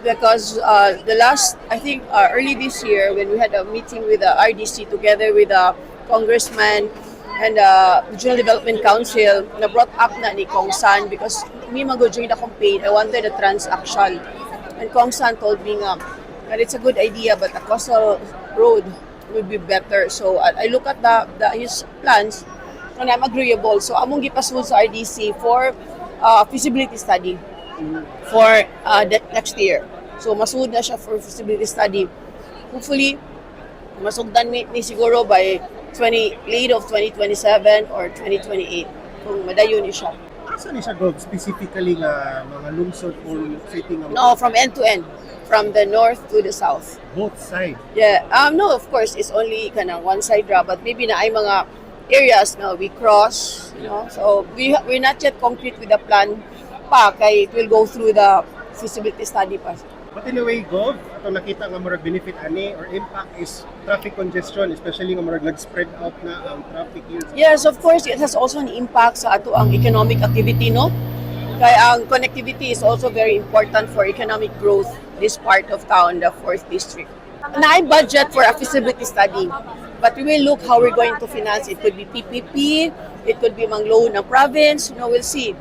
Because the last, I think, early this year, when we had a meeting with the RDC together with the congressman and the Regional Development Council, na brought up na ni Kong San because me man during the campaign, I wanted a transaction. And Kong San told me nga, that it's a good idea, but a coastal road would be better. So I look at the his plans and I'm agreeable. So among gipasud sa RDC for feasibility study for the next year. So masud na siya for feasibility study. Hopefully, masugdan mi ni siguro by 20 late of 2027 or 2028 kung madayon ni siya. Asa ni siya, Gov, specifically nga mga lungsod or city nga? No, from end to end, from the north to the south. Both side? Yeah, no, of course, it's only kanang one side ra, but maybe naay mga areas na we cross. So we're not yet concrete with the plan pa kay it will go through the feasibility study pa. But in a way, Gov, atong nakita nga murag benefit ani or impact is traffic congestion, especially nga murag nag-spread out na ang traffic here. Yes, of course, it has also an impact sa ato ang economic activity, no? Kaya ang connectivity is also very important for economic growth this part of town, the fourth district. Naay budget for a feasibility study. But we will look how we're going to finance. It could be PPP, it could be mang loan ng province, we'll see.